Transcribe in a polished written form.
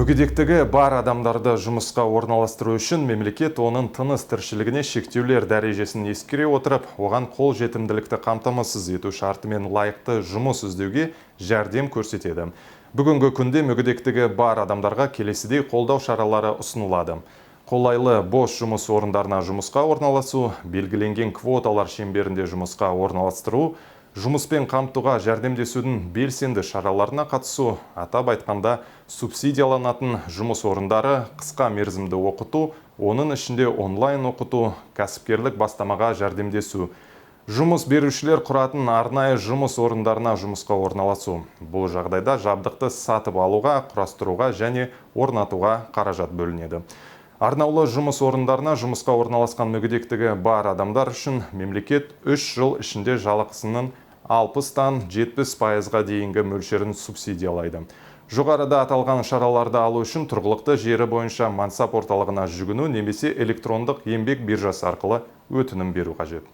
Мүгедектігі бар адамдарды жұмысқа орналастыру үшін мемлекет оның тыныс тіршілігіне шектеулер дәрежесін ескере отырып, оған қол жетімділікті қамтамасыз ету шартымен лайықты жұмыс іздеуге жәрдем көрсетеді. Бүгінгі күнде мүгедектігі бар адамдарға келесідей қолдау шаралары ұсынылады. Қолайлы бос жұмыс орындарына жұмысқа орналасу, белгіленген квоталар шеңберінде жұмысқа орналастыру, жұмыспен қамтуға жәрдемдесудің белсенді шараларына қатысу, атап айтқанда, субсидияланатын жұмыс орындары, қысқа мерзімді оқыту, оның ішінде онлайн оқыту, кәсіпкерлік бастамаға жәрдемдесу, жұмыс берушілер құратын арнайы жұмыс орындарына жұмысқа орналасу. Бұл жағдайда жабдықты сатып алуға, құрастыруға және орнатуға қаражат бөлінеді. Арнаулы жұмыс орындарына жұмысқа орналасқан мүгедектігі бар адамдар үшін мемлекет 3 жыл ішінде жалақысының 60-тан 70%-ға дейінгі мөлшерін субсидиялайды. Жоғарыда аталған шараларды алу үшін тұрғылықты жері бойынша мансап орталығына жүгіну немесе электрондық еңбек биржасы арқылы өтінім беру қажет.